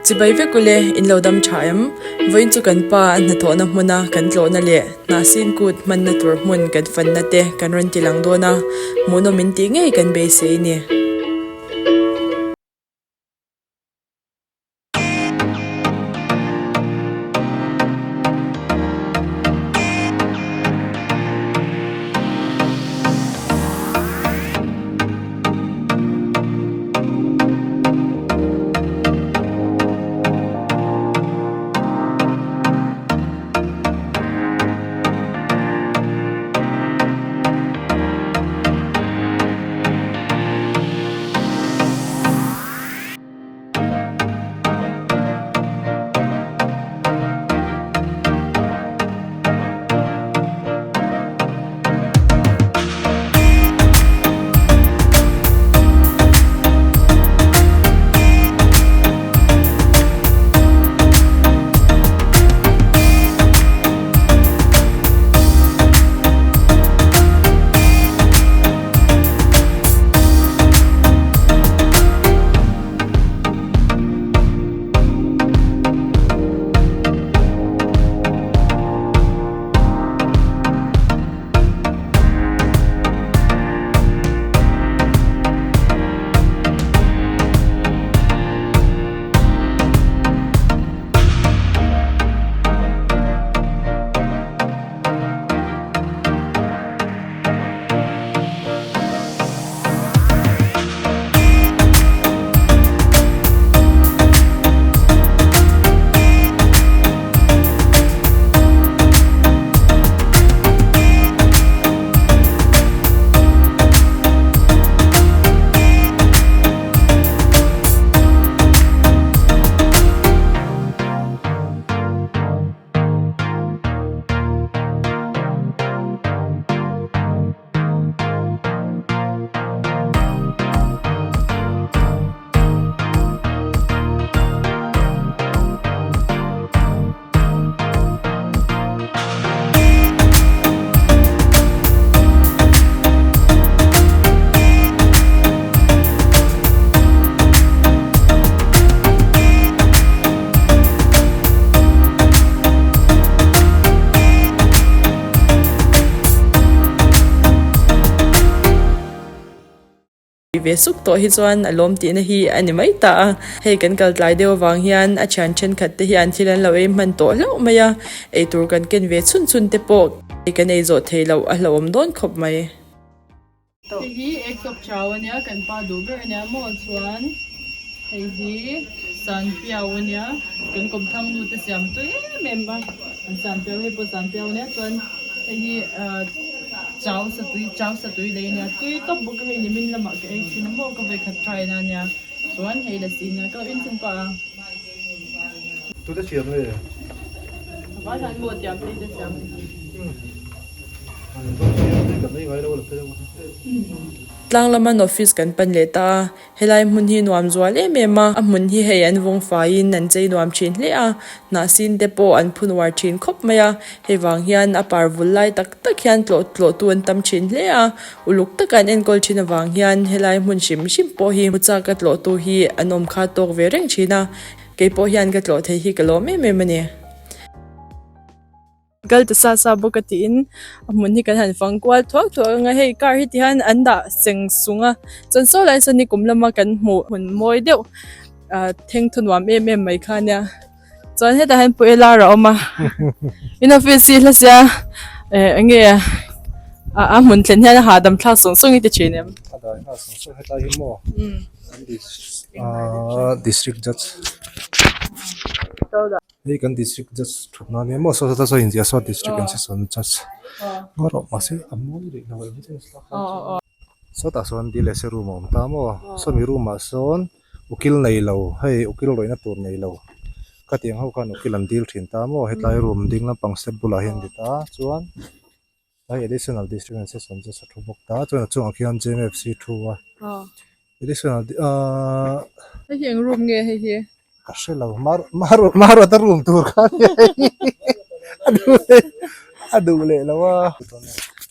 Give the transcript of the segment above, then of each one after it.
Chibai vek ule, in lo dam tha em? Vawiin chu kan pa a hnathawhna hmuna kan tlawhna leh hnahsin kut hmanna tur hmun kan fanna te kan rawn ti lang dawn a, hmuhnawm in tih ngei kan beisei ni. Ve suk tawh hi chuan a lawm tihna hi a ni mai ta a, hei kan kal tlai deuh avang hian a thian thenkhat te hian thil an lo ei hman tawh hlauh mai a, eitur kan ken ve chhun chhun te pawh kan ei zawh thei loh a hlauhawm dawn khawp mai. Hei hi egg chop chau a nia kan pa duh ber a nia maw chuan hei hi san piau a nia kan kawmthang nu te siam tui em em a an san piau hei pawh san piau a nia chuan hei hi ah chau satui chau satui lei a nia tui tawp bawk a hei nimin lamah ka ei thin a maw ka vawikhat try na a nia chuan hei lasi a nia ka lo in chhin pah a. Tute siam nge? Vai hian maw tiam phei te siam te hi. Tlang lama an office kan pan leh ta a, helai hmun hi nuam zual em em a, a hmun hi hei an vawng faiin an chei nuam thin hle a, hnah sin te pawh an phun uar thin khawp mai a, hei vang hian a par vul lai tak tak hian tlawh tlawh tu an tam thin hle a, uluk taka an enkawl thin avang hian helai hmun hrim hrim pawh hi hmu chak a tlawh tu hi an awm kha tawk ve reng thin a, kei pawh hian ka tlawh thei hi ka lawm em em a ni. Kal ta sa sa bawk a tiin a hmun hi kan han fang kual thuak thuak ang a hei car hi ti hian an dah seng sung a chuan saw lai sawn hi kum lama kan hmuh hmun mawi deuh ah thengthaw nuam em em mai kha ania chuan hetah hian pu ela a awm a in office hi hla sia eh eng nge a a hmun thlen hian a hahdam thlak sawng sawng hi ti thin em. A dai nghal sawng sawng hetlai hi maw ah district judge. Hei kan district judge thutna ania maw saw saw inziah saw district and session judge ngaw rawh mahse a mawi rih lo em chu sawtah sawn dil se room a awm ta maw sawmi room ah sawn ukil nei lo hei ukil rawihna tur nei lo khatiang ho khan ukil an dil thin ta maw hetlai room ding lampang step bulah hian a ni ta chuan. Tlai additional district and session chu sa thu bawk ta chuan a chungah khian JMFC thu a additional ahh Hei hi eng room nge hei hi? Ka hre lo mar mar maruata room tur kha a nia hei a duh leh a duh leh lo a.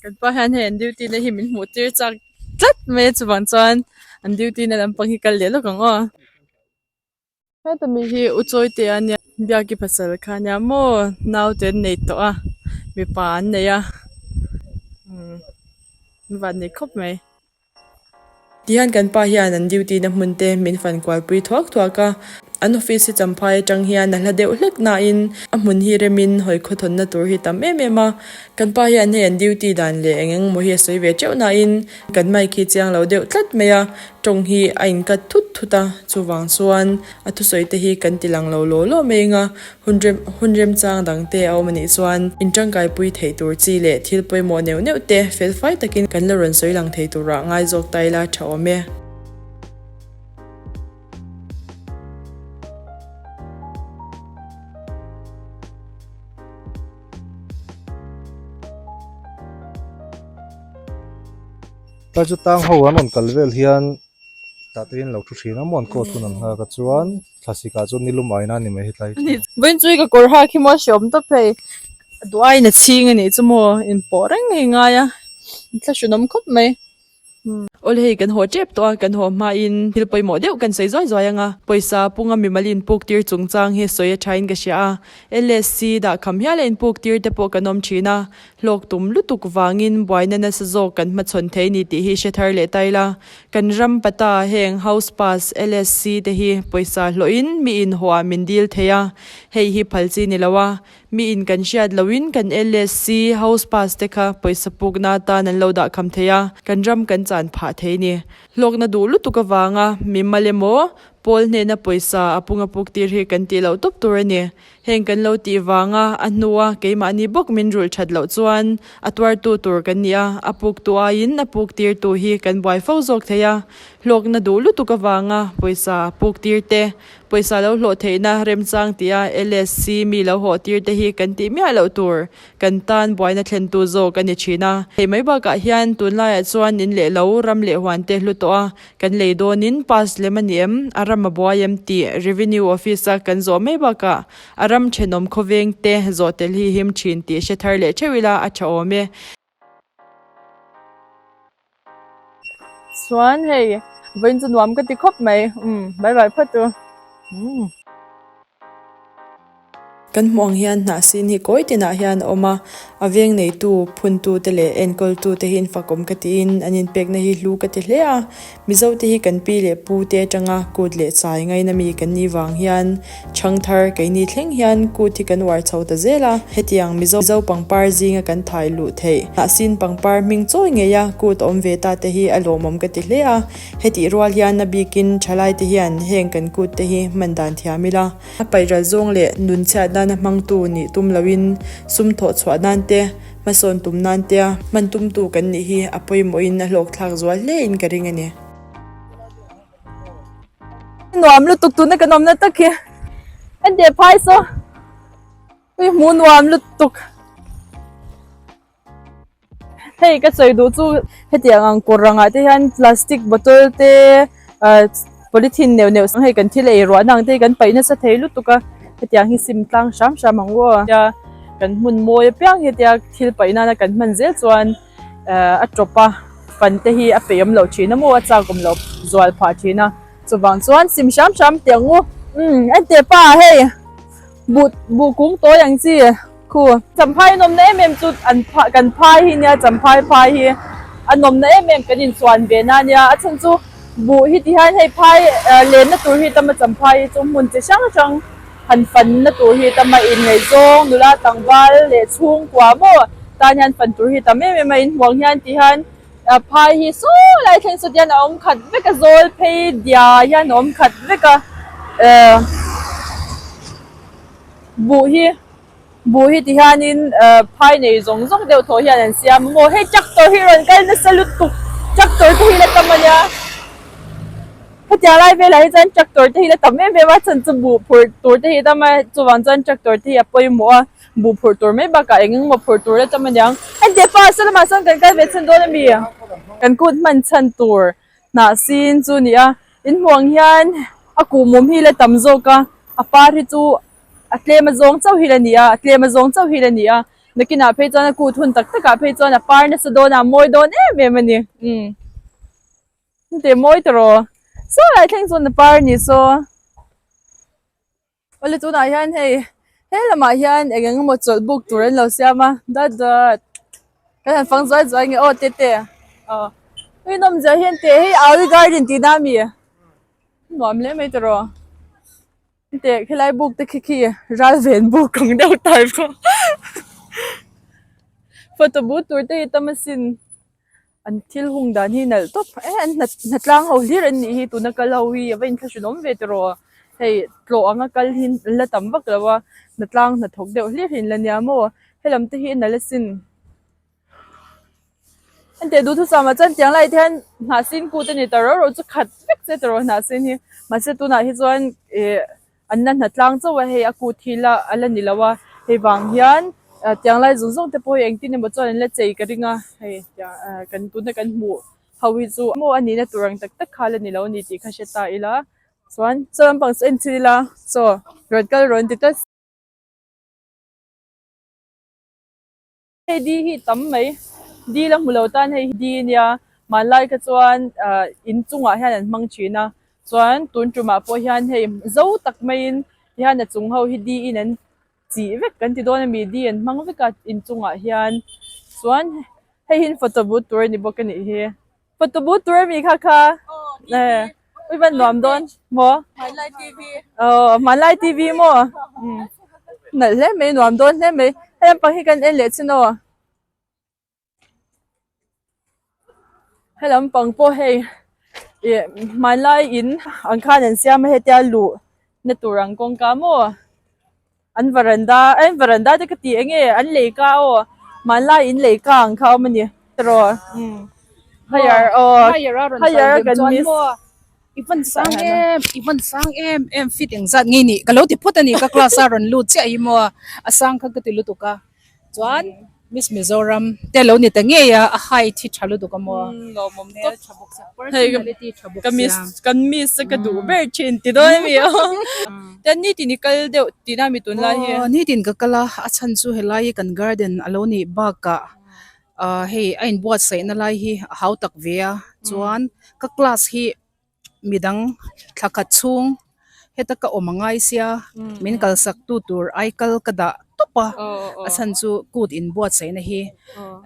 Kan pa hian hei an duty na hi min hmuh tir chak tlat mai a chuvang chuan an duty na lampang hi kal leh lawk ang aw. Heta mi hi u chawi a nia biaki pasal kha ania maw naute an nei tawh a mipa an nei a umm van nei khawp mai. Tihian kan pa hian an duty na hmun te min fan kual pui thuak thuak a an office hi champhai atang hian a hla deuh hlek nain a hmun hi remin hawi khawthawn na tur hi tam em em a kan pa hian hei an duty dan leh eng eng maw hi a sawi ve teuh nain kan mic hi chiang lo deuh tlat mai a tawng hi a inkat thut thut a chuvang chuan a thusawi te hi kan ti lang lo law law mai anga hun rem hun remchang dang te a awm anih chuan in tangkai pui theih tur chi leh thil pawimawh neuh neuh te fel fai takin kan la rawn sawi lang thei turah ngai zawk ta ila tha awm e. Tlai chu tang ho an rawn kal vel hian tah te hian lo thu thin a maw an coat hun an nghak a chuan thlasik ah chuan nilum aina a ni mai hetlai chu. Vawiin chu i ka kawr hak hi maw a hreawm tawp hei a duh aiin a chhing a nih chu maw inpawh reng hi ngai a inthlahrunawm khawp mai. Awle hei kan haw tep tawh a kan haw hmain thil pawimawh deuh kan sawi zuai zuai ang a pawisa punga mimal inpuk tir chungchang hi sawi a thain ka hria a LSC dah kham hial a inpuk tir te pawh kan awm thin a Hlawk tum lutuk vangin buaina nasa zawk kan hmachhawn thei ni tih hi hre thar leh ta ila. Kan ram pata heng House Pass, LSC te hi pawisa hlawhin mi inhawh min dil thei a, hei hi phal chi ni lo a. Mi in kan hriat lohin kan LSC, House Pass te kha pawisa pukna atan an lo dah kham thei a, kan ram kan chan phah thei ni. Hlawkna duh lutuk avanga mi mal emaw pawl hnena pawisa a punga puk tir hi kan tih loh tawp tur a ni. Heng kan lo tih vanga a hnua keimahni bawk min rulh that loh chuan a tuartu tur kan ni a, a puktu aiin a puk tirtu hi kan buai fo zawk thei a. Hlawkna duh lutuk avanga pawisa puk tir te, pawisa lo hlawh theihna remchang tia LSC mi lo hawh tir te hi kan tih miah loh tur kan tan buaina thlentu zawk a ni thin a. Hei mai bakah hian tunlaiah chuan in leh lo ram leh huan te hlu tawh a, Kan lei dawnin pass lem a ni em? A ram a buai em tih Revenue Office a kan zawh mai bakah a ram thenawm khawveng te zawh tel hi him thin tih hre thar leh theuh ila a tha awm e. Chuan hei vawiin chu nuam ka ti khawp mai umm bye bye phawt u umm. Kan hmuh ang hian hnah sin hi kawi tinah hian a awm a, a veng neitu, phuntute leh enkawltute hi infakawm ka tiin an inpekna hi hlu ka ti hle a. Mizote hi kan pi leh pute atanga kut leh chai ngaina mi kan nih vang hian chhangthar keini thleng hian kut hi kan uar chho ta zel a. Hetiang Mizo pangpar zinga kan thai luh theih hnah sin pangpar hming chawi ngeia kut a awm ve ta te hi a lawmawm ka ti hle a. Hetih rual hian a bikin thalaite hian heng kan kut te hi hman dan thiam ila. A paihral zawng leh nun chhiat nana hmangtu nih tum loin sum thawh chhuah nan te, hmasawn tum nan tea hman tumtu kan nih hi a pawimawhin a hlawkthlak zual hle in ka ring a ni. Nuam lutuk tuna kan awmna tak hi en teh phai saw ui hmuh nuam lutuk. Hei ka sawi duh chu hetiang ang kawr angah te hian plastic bottle te ah polythene neuh neuh hei kan thil ei ruahna ang te hi kan paih nasa thei lutuk a hetiang hi sim tlang hram hram ang u aw tia kan hmun mawi apiang hi tia thil paih nana kan hman zel chuan ah a tawp a fan te hi a peih awm loh thin a maw a chak awm loh zual phah thin a chuvang chuan sim hram hram teh ang u umm enteh pa hei buh buh kung tawi ang chi. Khu champhai nawmna em em chu an phah kan phai hi nia champhai phai hi a nawmna em em kan inchuan ve na nia a chhan chu buh hi ti hian hei phai lenna tur hi tama champhai hi chu hmun chi hrang hrang han fanna tur hi tama inngaihzawng nula tlangval leh chhungkua maw tan hian fan tur hi tam em em a inhmuang hian ti hian phai hi saw lai thleng saw tihian a awm khat vek a zawl phei diai hian a awm khat vek a buh hi. Buh hi ti hianin phai nei zawng zawng deuh thaw hian an siam a maw hei tractor hi rawn kal nasa lutuk tractor te hi la tam a nia hetiang lai velah hi chuan tractor te hi la tam em em a chhan chu buh phurh tur te hi tam a chuvang chuan tractor te hi a pawimawh a buh phurh tur mai bakah eng eng emaw phurh tur la tam a niang hetiang pa saw lamah sawn kan kal ve chhan dawn a mi kan kut hman chhan tur hnah sin chu a ni a inhmuh ang hian a kuhmum hi la tam zawk a a par hi chu. A tlem a zawng chauh hi la ni a, a tlem a zawng chauh hi la ni a, nakinah phei chuan a kut hun tak takah phei chuan a par nasa dawn a, a mawi dawn em em a ni, umm heti mawi tawh rawh, saw lai thleng chuan a par a ni saw. Awle tunah hian hei he lamah hian eng eng emaw chawlh buk tur an lo siam a dawt dawt kan han fang zuai zuai nge aw tete aw hei nawmzia hian teh hei Auli garden tihna ami nuam hle mai tawh teh khilai buk te khi khi ral ven buk ang deuh type kha photo booth tur te hi tam asin. An thil hung dan hi nalh tawp e an hna hnatlang ho hlir an nih hi tuna kal ho hi a va inthlahrun awm ve tawh rawh hei tlawh anga kal hi an la tam vak lo a hnatlang hnathawk deuh hlir hi an la nia maw helam te hi a nalh asin henteh duhthusam ah chuan tiang laiah te hian hnah sin kut a ni ta rau rau chu khat vek che tawh rawh hnah sin hi mahse tunah hi chuan ih An la hnatlang chauh a, hei a kut hi la a la ni lo a, hei vang hian tiang lai zawng zawng te pawh hi engtin emaw chuan an la chei ka ring a, hei tiang ah kan tuna kan hmuh ho hi chu maw a nihna tur ang tak tak kha la ni lo a ni tih kha hre ta ila chuan chaw lampang chu en chhin ila chaw rawn kal rawn ti tlat. Hei di hi tam mai, di la hmu lo tan hei hi di ania, hmanlai kha chuan ah inchungah hian an hmang thin a, chuan tun tumah pawh hian hei zo tak maiin tihian a chung ho hi di in an chih vek kan ti dawn ami di an hmang vek a inchungah hian chuan hei hi photo booth tur a ni bawk a nih hi. Photo booth tur ami kha kha ui van nuam dawn maw aw hmanlai TV maw nalh hle mai nuam dawn hle mai hei lampang hi kan en leh chin aw he lampang pawh hei ih hmanlai in ang khan an siam a hetia luh na tur ang kawngka maw. An varanda an varanda te ka ti eng nge an lei ka aw hmanlai in lei ka ang kha a awm a ni tiraw higher aw higher a kan miss I van sang em i van sang em em fit eng zat ngei ni ka lo ti phawt a ni ka class a rawn lut chiah hi maw a sang kha ka ti lutuk a chuan Miss Mizoram te lo ni ta ngei a a height hi tha lutuk a maw lawmawm tawp tha bawk sia personality tha bawk ka miss sia kan miss a ka duh ber thin ti dawn a mi aw ten nitin i kal deuh tihna mi tunlai hi aw nitin ka kal a a chhan chu helai hi kan garden a lo nih bakah ah hei a inbuatsaihna lai hi a hau tak ve a chuan ka class hi midang thla khat chhung heta ka awm a ngai sia min kalsak tu tur ai kal ka dah tawp a a chhan chu kut inbuatsaihna hi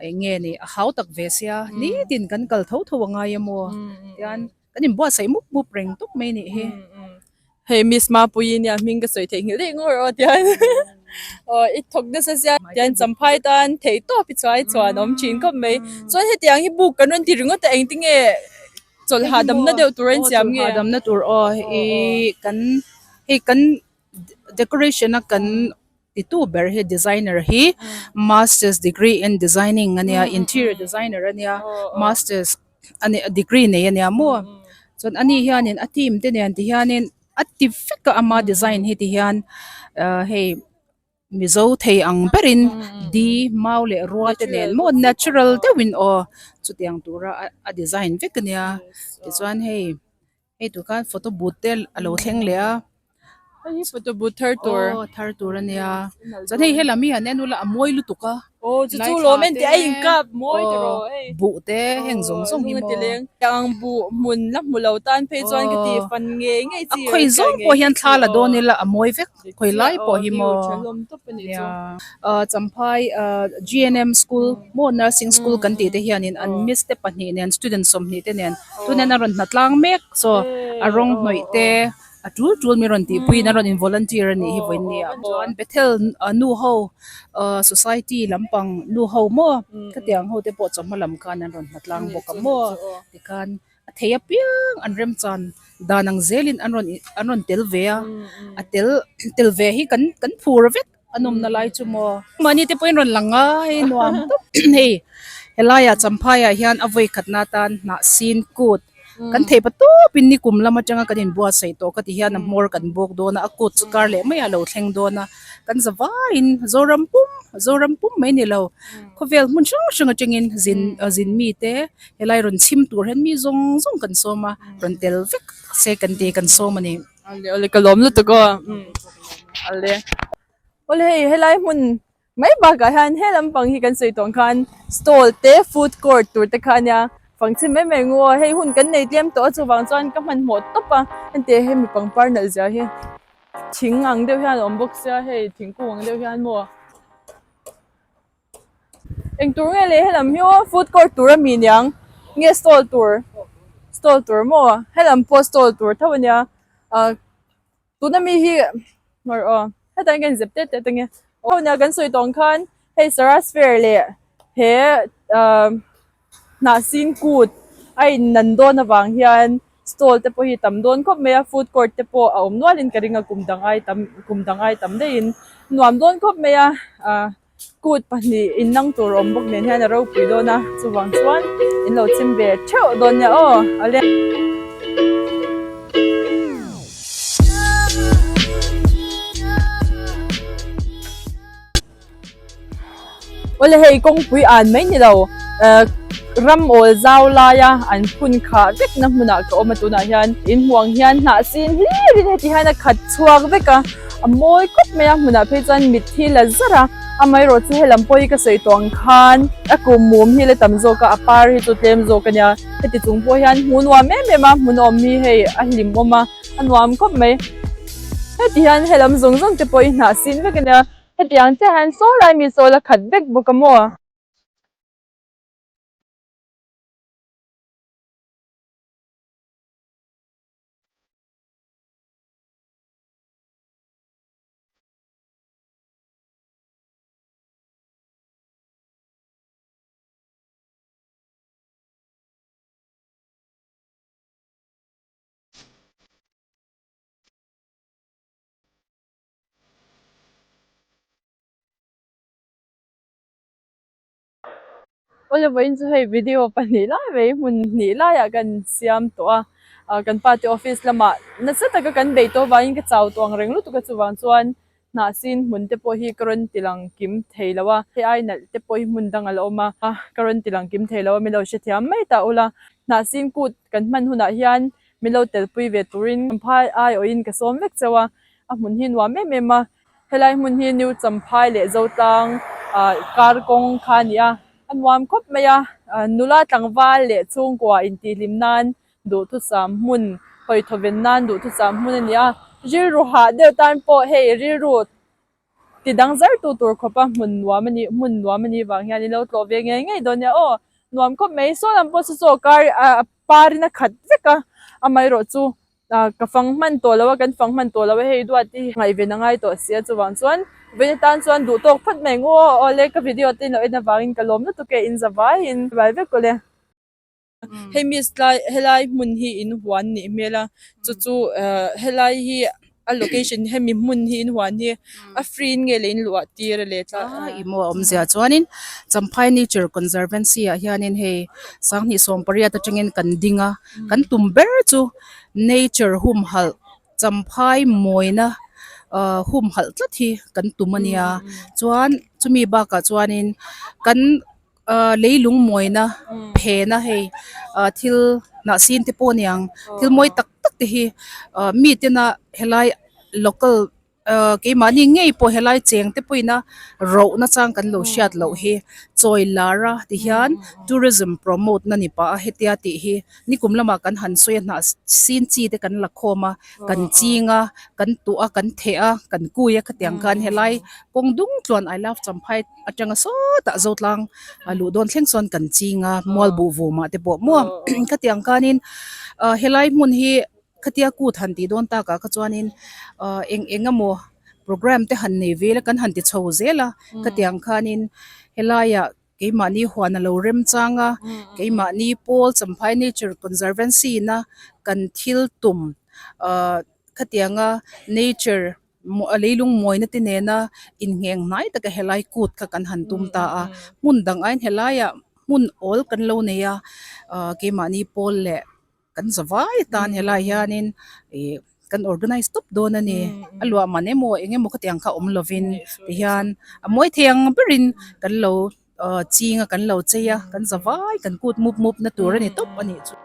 eng nge ni a hau tak ve sia nitin kan kal tho tho a ngai a maw tian kan inbuatsaih mup mup reng tawp mai a nih hi. Hei Miss Mapuii nia hming ka sawi theih nghilh daih ngawr aw tian aw i thawk nasa sia tian champhai tan theih tawp hi chuan chuan a awm thin khawp mai chuan hetiang hi book kan rawn ti ringawt a engtinge chawlh hahdamna deuh tur a insiam nge hahdamna tur aw ih kan hei kan decoration a kan titu ber hi designer hi masters degree in designing ania interior designer ania masters ani degree nei ania maw chuan ani hianin a team te nen ti hianin a ti vek a ama design hi ti hian ah hei Mizo thei ang berin di mau leh rua te nen maw natural deuhin aw chutiang tura a design vek ania tichuan hei hei tur khan photo booth te a lo thleng leh a. Hei hi photo booth thar tur. Aw thar tur ania chuan hei helam hi han en ula a mawi lutuk a. Aw chu chu lawm en tih a inkap mawi tiraw hei. Buh te heng zawng zawng hi maw. Tiang buh hmun la hmu lo tan phei chuan ka tih fan ngei ngei chi. A khawi zawng pawh hian thla la dawn ila a mawi vek. Khawi lai pawh hi maw Champhai GNM school maw nursing school kan tih te hianin an miss te pahnih nen student 20 te nen tunin a rawn hna tlang mek chaw a rawng hnawih te a tul tul mi rawn tihpuiin a rawn in volunteer a nih hi vawiin nia chuan Bethel nu ho society lampang nu ho maw khatiang ho te pawh chawhma lam khan an rawn hna tlang bawk a maw tikhan. A thei apiang an remchan dan ang zelin an rawn an rawn tel ve a, a tel tel ve hi kan kan phur vek a nawmna lai chu maw. Mahni te pawhin rawn lang ngai nuam tawp hei helaiah Champhaiah hian a vawi khatna atan hnah sin kut kan thei pa tawpin ni kum lam atanga kan inbuatsaih tawh ka ti hian a hmawr kan bawk dawn a, a kut chu kar leh maiah a lo thleng dawn a, kan za vaiin Zoram pum Zoram pum mai ni lo khawvel hmun hrang hrang atangin zin zin mite Helai rawn chhim tur hian mi zawng zawng kan sawm a, rawn tel vek se kan ti kan sawm a ni. Ale awle ka lawm lutuk aw. Ale. Awle hei helai hmun mai bakah hian he lampang hi kan sawi tawh ang khan stall te food court tur te kha a nia fangchhin mai mai ngu aw hei hun kan nei tlem tawh a chuvang chuan ka hmanhmawh tawp a henteh hemi pangpar nalh zia hi. Thing ang deuh hian a awm bawk sia hei thingkung ang deuh hian maw eng tur nge le helam hi aw food court tur a mi niang nge stall tur stall tur maw helam pawh stall tur tho a nia ah tuna mi hi hmar aw hetah hian ka inzep tet tet ang e aw nia kan sawi tawh ang khan hei saras fair leh he ah. Hnah sin kut a in nan dawn avang hian stall te pawh hi tam dawn khawp mai a food court te pawh a awm nual in ka ring a kum dang ai tam kum dang ai tam daih in nuam dawn khawp mai a ah kut pahnih in nang tur awm bawk nen hian a ropui dawn a chuvang chuan in lo chim ve theuh dawn nia aw awle. Awle hei kawngpui an mai ni lo ehh ram awl zau laia an phun khah vek na hmunah ka awm a tunah hian in hmuh ang hian hnah sin hlir in heti hian a khat chhuak vek a a mawi khawp mai a hmunah phei chuan mit hi la zar a amaherawh chu helam pawh hi ka sawi tawh ang khan a kum mum hi la tam zawk a a par hi chu tlem zawk a nia heti chung pawh hian hmuh nuam em em a hmun awm hi hei a hlim awm a a nuam khawp mai heti hian helam zawng zawng te pawh hi hnah sin vek a nia. Hetiang chiah hian saw lai mi sawl a khat vek bawk a maw? Awle vawiin chu hei video pahnih lai mai hmun hnih laiah kan siam tawh a ah kan pa te office lamah nasa taka kan beih tawh avangin ka chau tawh ang reng lutuk a chuvang chuan hnah sin hmun te pawh hi ka rawn ti lang kim thei lo a hei ai nalh te pawh hi hmun dang a la awm a ka rawn ti lang kim thei lo a min lo hrethiam mai ta ula hnah sin kut kan hman hunah hian min lo telpui ve turin Champhai aiawhin ka sawm vek chauh a. A hmun hi nuam em em a, helai hmun hi New Champhai leh Zotlang ah kar kawng kha a ni a, a nuam khawp mai a, nula tlangval leh chhungkua intihhlim nan duhthusam hmun hawi thawven nan duhthusam hmun a ni a, rilru hah deuh tan pawh hei rilru ti dang zar tu tur khawpa hmun nuam a nih hmun nuam a nih vang hian in lo tlawh ve ngei ngei dawn nia aw nuam khawp mai saw lam pawh chu chaw kar ah parin a khat vek a amaherawh chu ah ka fang hman tawh lo a kan fang hman tawh lo a hei duat hi ngaihven a ngai tawh sia chuvang chuan vawiin atan chuan duh tawk phawt mai ang aw awle ka video te in lo en avangin ka lawm lutuk e in za vaiin vai vek awle. Hei miss tlai helai hmun hi in huan nih hmel a chu chu ehh helai hi a location hemi hmun hi in huan hi a free in nge leh in luah tir a leh tla a i maw a awmzia chuanin Champhai Nature Conservancy ah hianin hei sanghnih sawmpariat atangin kan ding a kan tum ber chu nature humhalh Champhai mawina ahh humhalh tlat hi kan tum a nia chuan chumi bakah chuanin kan. Ahh leilung mawina phena hei ahh thil hnah sin te pawh a niang thil mawi tak tak te hi ahh mi tena helai local ahh keimahni ngei pawh helai cheng te pawhin a roh nachang kan lo hriat loh hi chawi lar a ti hian tourism promote na ni pah a hetia tih hi nikum lamah kan han sawi a hnah sin chi te kan la khawm a kan ching a kan tuah a kan theh a kan kui a khatiang khan helai kawng dung tluan I love Champhai atanga sawtah Zotlang a luh dawn thleng sawn kan ching a mual buh vumah te pawh maw khatiang khanin ah helai hmun hi khatia kut han tih dawn takah kha chuanin ah eng eng emaw programme te han nei vel a kan han ti chho zel a khatiang khanin helaiah keimahni huan a lo rem chang a keimahni pawl Champhai Nature Conservancy na kan thil tum ah khatianga nature a leilung mawina te nena inngheng hnai taka helai kut kha kan han tum ta a hmun dang aiin helaiah hmun awl kan lo nei a ah keimahni pawl leh kan za vai atan helai hianin ih kan organize tawp dawn a ni a luah man emaw eng emaw khatiang kha awm lovin tihian a mawi thei ang berin kan lo ah ching a kan lo chei a kan za vai kan kut mup mup na tur a ni tawp a nih chu.